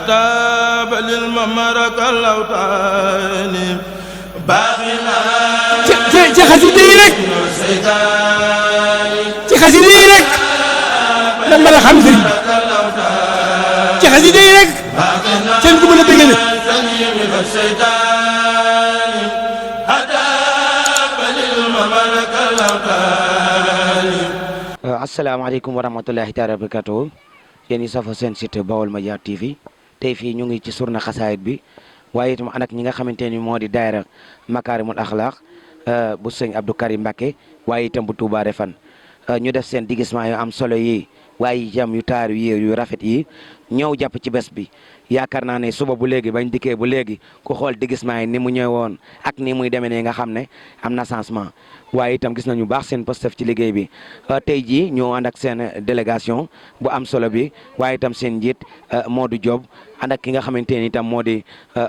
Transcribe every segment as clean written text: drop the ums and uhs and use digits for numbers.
تاب للممرك الأوطان باغنا ci xasida yi rek ci xasida yi rek lan mën a xam sëriñ ci xasida yi rek seen ku mën a bëgg asalaamaaleykum wa rahmatulahi taala wa barakatuh yéen ñi safo seen site Baol Média TV tey fii ñu ngi ci surna xasaayit bi waaye itam ànd ak ñi nga xamante ni moo di daayira Makaarimul Axlaaq bu sëñ Abdou Karim Mbacké waaye itam bu Touba Refane ñu def seen digisement yu am solo yi waaye itam yu taaru yi yu rafet yi ñëw jàpp ci bés bi yaakaar naa ne suba bu léegi bañ dikkee bu léegi ku xool digisement yi ni mu ñëwoon ak ni muy demee ne nga xam ne am na changement waaye itam gis nañu baax seen postef ci liggéey bi tey jii ñoo ànd ak seen délégation bu am solo bi waaye itam seen njiit Modou Diop ànd ak ki nga xamante ni itam moo di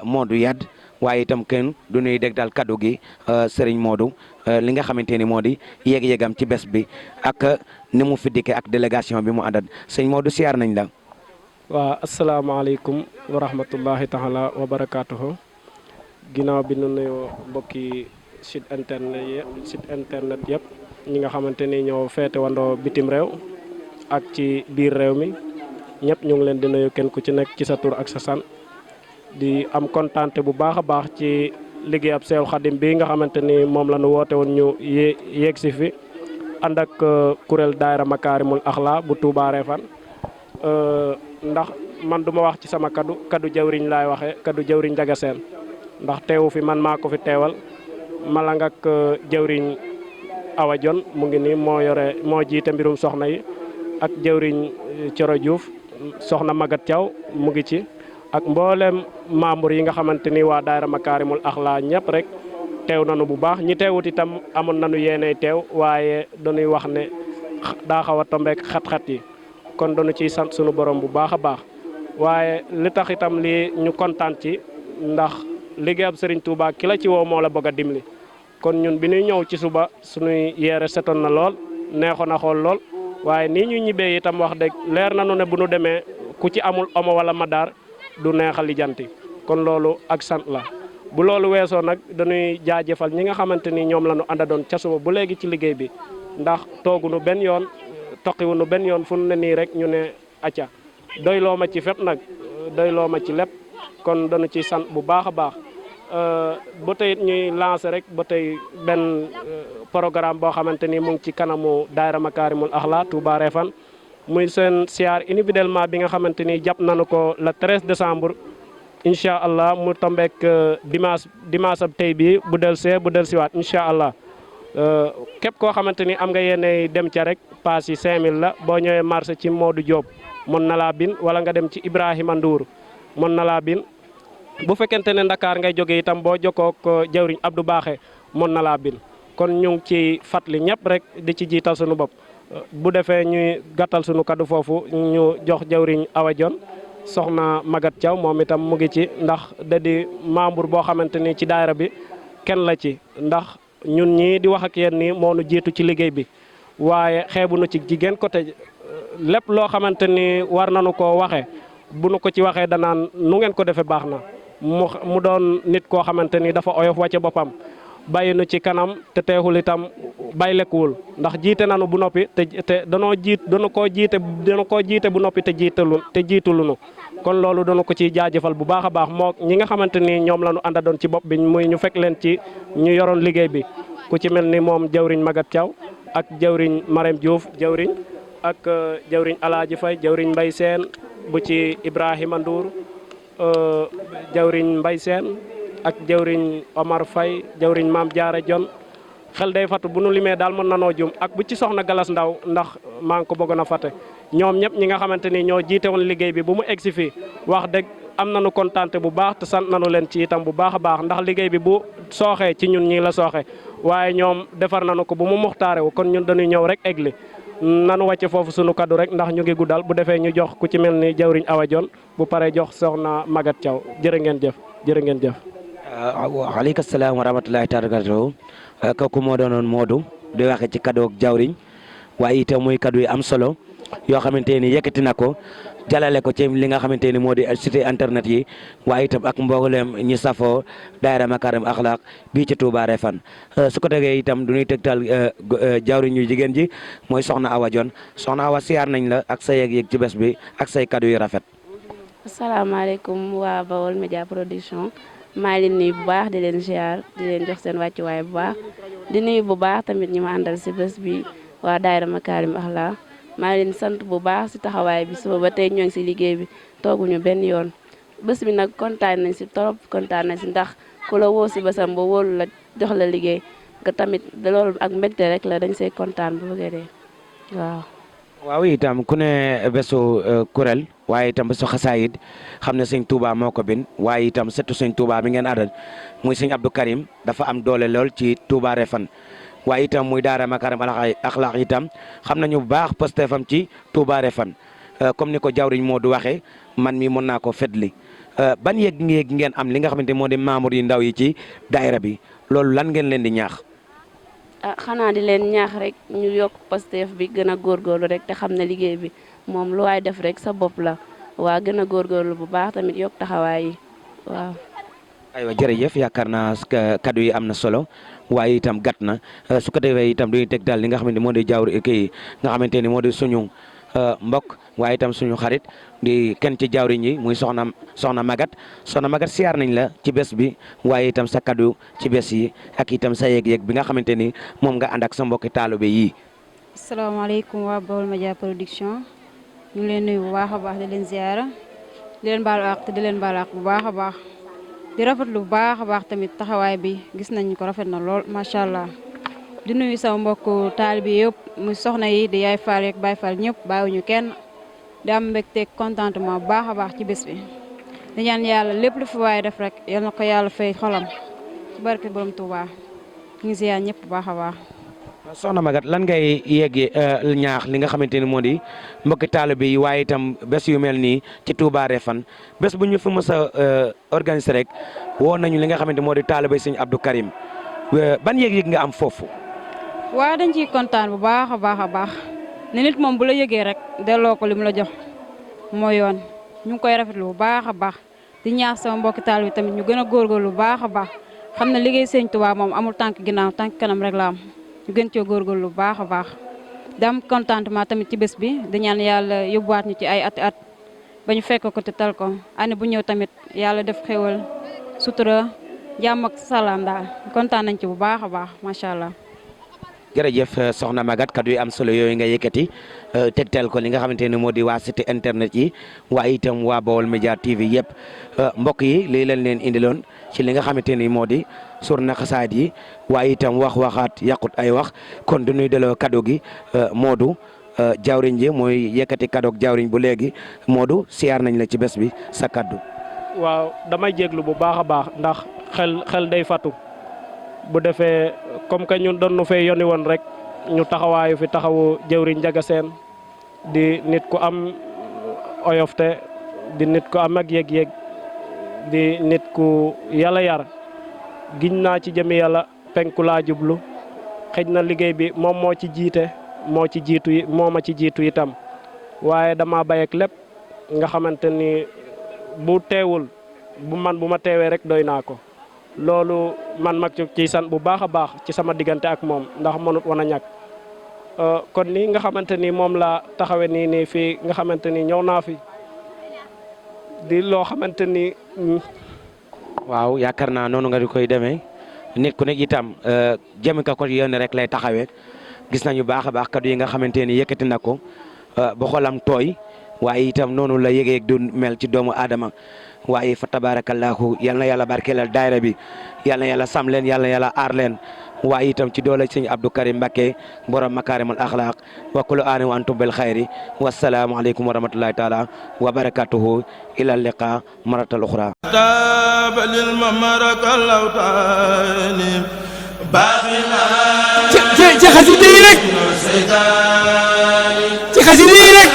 Modou Yad waaye itam kenn du ñuy dégg daal kaddu gi Serigne Modou li nga xamante ni moo di yéeg-yéegam ci bés bi ak ni mu fi dikkee ak délégation bi mu àndat sëñ Modou siyaar nañ la. waa asalaamaaleykum wa rahmatullahi taala wa barakaatuhu ginnaaw bi nu nuyoo mbokki site internet yëpp ñi nga xamante ni ñoo feete wandoo bitim réew ak ci biir réew mi ñëpp ñu ngi leen di nuyu kenn ku ci nekk ci sa tur ak sa san di am kontaante bu baax a baax ci liggéey ab Seexul Xadim bi nga xamante ni moom la nu woote woon ñu yéeg si fi ànd ak kuréel daayira Makaarimul Axlaaq bu Touba Refane ndax man du ma wax ci sama kaddu jawriñ laay waxee kaddu jawriñ Njaga Seen ndax teewu fi man maa ko fi teewal malang ak jawriñ Awa Jon mu ngi nii moo jiite mbirum soxna yi ak jawriñ Coro Diouf soxna Magat Thiaw mu ngi ci ak mboolem membre yi nga xamante ni waa daayira Makaarimul Axlaaq ñëpp rek teew nañu bu baax ñi teewut itam amoon nañu yéenay teew waaye dañuy wax ne daa xaw a tombeek xat-xat yi kon dañu ciy sant sunu borom bu baax a baax waaye li tax itam lii ñu kontaan ci ndax liggéeyam Serigne Touba ki la ci woo moo la bëgg a dimbali kon ñun bi ñuy ñëw ci suba suñuy yeere setoon na lool neexoon a xool lool waaye nii ñu ñibbee itam wax dëgg leer nañu ne bu ñu demee ku ci amul omo wala madaar du neexal lijjanti kon loolu ak sant la bu loolu weesoo nag dañuy jaajëfal ñi nga xamante ni ñoom la ñu àndandoon ca suba bu léegi ci liggéey bi ndax toogunu benn yoon toqiwunu benn yoon fu ne nii rek ñu ne acca doyloo ma ci fépp nag doyloo ma ci lépp kon dañu ci sant bu baax a baax ba tey ñuy lancé rek ba tey benn programme boo xamante ni mu ngi ci kanamu daayira Makaarimul Axlaaq Touba Refane muy seen siyaar individuellement bi nga xamante ni jàpp nañu ko le 13 décembre incha allah mu tombeek dimanche ab tey bii bu del siwaat incha allah képp koo xamante ni am nga yéene dem ca rek paas yi 5000 la boo ñëwee marché ci Modou Diop mën na laa bin wala nga dem ci Ibrahima Ndour mën na laa bin bu fekkente ne Ndakaar ngay jóge itam boo jokkoo ak jawriñ Abdou Baaxe mën na laa bin kon ñu ngi ci fàttali ñëpp rek di ci jiital suñu bopp bu defee ñuy gàttal suñu kaddu foofu ñu jox jawriñ Awa Jon soxna Magat Thiaw moom itam mu ngi ci ndax da di membre boo xamante ni ci daayira bi kenn la ci ndax ñun ñii di wax ak yéen nii moo nu jiitu ci liggéey bi waaye xeebu nu ci jigéen côté lépp loo xamante ni war nañu koo waxee bu nu ko ci waxee danaan nu ngeen ko defee baax na mu doon nit koo xamante ni dafa oyof wàcce boppam bàyyi nu ci kanam te teexul itam bàyyi lekkuwul ndax jiite nanu bu noppi te danoo koo jiite bu noppi te jiitulunu kon loolu dana ko ciy jaajëfal bu baax a baax moo ñi nga xamante ni ñoom la ñu àndandoon ci bopp bi muy ñu fekk leen ci ñu yoroon liggéey bi ku ci mel ni moom jawriñ Magat Thiaw ak jawriñ Marème Diouf jawriñ ak jawriñ Alaaji Fay jawriñ Mbay Seen bu ci Ibrahima Ndour jawriñ Mbay Seen ak jawriñ Omar Fay jawriñ Maam Jaara Jon xel day fatu bu nu limee daal mën nanoo jum ak bu ci soxna Galas Ndaw ndax maa ngi ko bëggoon a fàtte ñoom ñëpp ñi nga xamante ni ñoo jiite woon liggéey bi bu mu egsi fii wax dëgg am nañu kontaante bu baax te sant nañu leen ci itam bu baax a baax ndax liggéey bi bu sooxee ci ñun ñii la sooxe waaye ñoom defar nañu ko bu mu muxtaare wu kon ñun dañuy ñëw rek egli nanu wàcce foofu sunu kaddu rek ndax ñu ngi guddal bu defee ñu jox ku ci mel ni jawriñ Awa Jon bu paree jox soxna Magat Thiaw jërë ngeen jëf waaleykum salaam wa rahmatulahi taala kooku moo doonoon Modou di waxe ci kaddu ak jawriñ waaye itam muy kaddu yi am solo yoo xamante ni yëkkati na ko jalale ko ci li nga xamante ni moo di site internet yi waaye itam ak mboolem ñi safoo daayira Makarimal Akhlaq bii ci Touba Refane su ko tegee itam du ñuy tegtal jawriñu jigéen ji mooy soxna Awa Dione soxna Awa siyaar nañ la ak sa yëg-yëg ci bés bi ak say kaddu yu rafet. asalaamaaleykum waa Baol Média Production maa ngi leen nuyu bu baax di leen ziar di leen jox seen wàccuwaay bu baax di nuyu bu baax tamit ñi ma àndal si bés bi waa daayira Makarimal Akhlaq maa ngi leen sant bu baax si taxawaay bi suba ba tey ñoo ngi si liggéey bi tooguñu benn yoon bés bi nag kontaan nañ si trop kontaan nañ si ndax ku la woo si bésam ba wóolu la jox la liggéey nga tamit loolu ak mbégte rek la dañ see kontaan bu bëggee dee waaw. waaw itam ku ne bésu kuréel waaye itam bésu xasaayid xam ne sëñ Touba moo ko bin waaye itam surtout sëñ Touba bi ngeen àndal muy sëñ Abdou Karim dafa am doole lool ci Touba Refane waaye itam muy daara Makarimal Akhlaq itam xam nañu bu baax postefam ci Touba Refane comme ni ko jawriñ moo du waxee man mi mën naa ko fetli ban yëg ngeen am li nga xamante moo di membre yi ndaw yi ci daayira bi loolu lan ngeen leen di ñaax. xanaa di leen ñaax rek ñu yokk Pastef bi gën a góorgóorlu rek te xam ne liggéey bi moom lu waay def rek sa bopp la waa gën a góorgóorlu bu baax tamit yokk taxawaay yi waaw. aywa jërëjëf yaakaar naa kaddu yi am na solo waaye itam gàtt na su ko defee itam duñu teg daal li nga xamante moo di jawri kii nga xamante ni moo di suñu mbokk waaye itam suñu xarit di kenn ci jawriñ yi muy soxna Magat siyaar nañ la ci bés bi waaye itam sa kaddu ci bés yi ak itam sa yëg-yëg bi nga xamante ni moom nga ànd ak sa mbokki taalibe yi. asalaamaaleykum waa Baol Média Production ñu ngi leen nuyu bu baax a baax di leen ziara di leen baalu àq te di leen baalu àq bu baax a baax di rafetlu bu baax a baax tamit taxawaay bi gis nañ ko rafet na lool macha allah. di nuyu sama mbokku taalibe yëpp muy soxna yi di yaay faal yeeg baay faal ñëpp bàyyiwuñu kenn di am mbégte contentement bu baax a baax ci bés bi di ñaan yàlla lépp lu fi waaye def rek yal na ko yàlla fay xolam ci barke borom Touba ñu ngi ziar ñëpp bu baax a baax. soxna Magat lan ngay yeggee ñaax li nga xamante ni moo di mbokki taalibe yi waaye itam bés yu mel nii ci Touba Refane bés bu ñu fi mës a organiser rek woo nañu li nga xamante moo di taalibe sëñ Abdou Karim ban yëg-yëg nga am foofu. waaw dañ ciy kontaan bu baax a baax a baax ne nit moom bu la yëgee rek delloo ko li mu la jox mooy yoon ñu ngi koy rafetlu bu baax a baax di ñaax sama mbokki taal bi tamit ñu gën a góorgóorlu bu baax a baax xam ne liggéey sëñ Tuubaa moom amul tànk ginnaaw tànk kanam rek la am ñu gën cee góorgóorlu bu baax a baax di am contentement tamit ci bés bi di ñaan yàlla yóbbuwaat ñu ci ay at ba ñu fekk ko te tal ko année bu ñëw tamit yàlla def xéwal sutura jàmm ak salaam daal kontaan nañ ci bu baax a baax macha allah. jërëjëf soxna Magat kaddu yi am solo yooyu nga yëkkati tegtal ko li nga xamante ne moo di waa site internet yi waaye itam waa Baol Média TV yëpp mbokk yi lii lañ leen indiloon ci li nga xamante ni moo di surna xasaayid yi waaye itam waxaat yàqut ay wax kon du ñuy delloo kaddu gi Modou jawriñ ji mooy yëkkati kaddu jawriñ bu léegi Modou siyaar nañ la ci bés bi sa kaddu. waaw damay jéglu bu baax a baax ndax xel day fatu bu defee comme que ñun doon nu fee yónni woon rek ñu taxawaayu fi taxawu jëwriñ Njaga Seen di nit ku am oyofte di nit ku am ak yëg-yëg di nit ku yàlla yar giñ naa ci jëmi yàlla penku laa jublu xëj na liggéey bi moom moo ci jiite moo ci jiitu moo ma ci jiitu itam waaye dama bay ak lépp nga xamante ni bu teewul bu ma teewee rek doy naa ko loolu man mag ci sant bu baax a baax ci sama diggante ak moom ndax mënut woon a ñàkk kon ni nga xamante ni moom laa taxawe nii fii nga xamante ni ñëw naa fi di loo xamante ni. waaw yaakaar naa noonu nga di koy demee nit ku nekk itam jëmi ka ko yéen rek lay taxawee gis nañu baax a baax kaddu yi nga xamante ni yëkkati na ko ba xolam tooy waaye itam noonu la yëgeeg du mel ci doomu aadama waaye fa tabarakallahu yal na yàlla barkeelal daayira bi yal na yàlla sam leen yal na yàlla aar leen waaye itam ci doole sëñ Abdou Karim Mbacké borom Makarimal Akhlaq wa kullu aani wa antum bil xayri wassalaamu aleykum wa rahmatullahi taala wa barakatuhu ila liqa maratal uxra ci xasida yi rek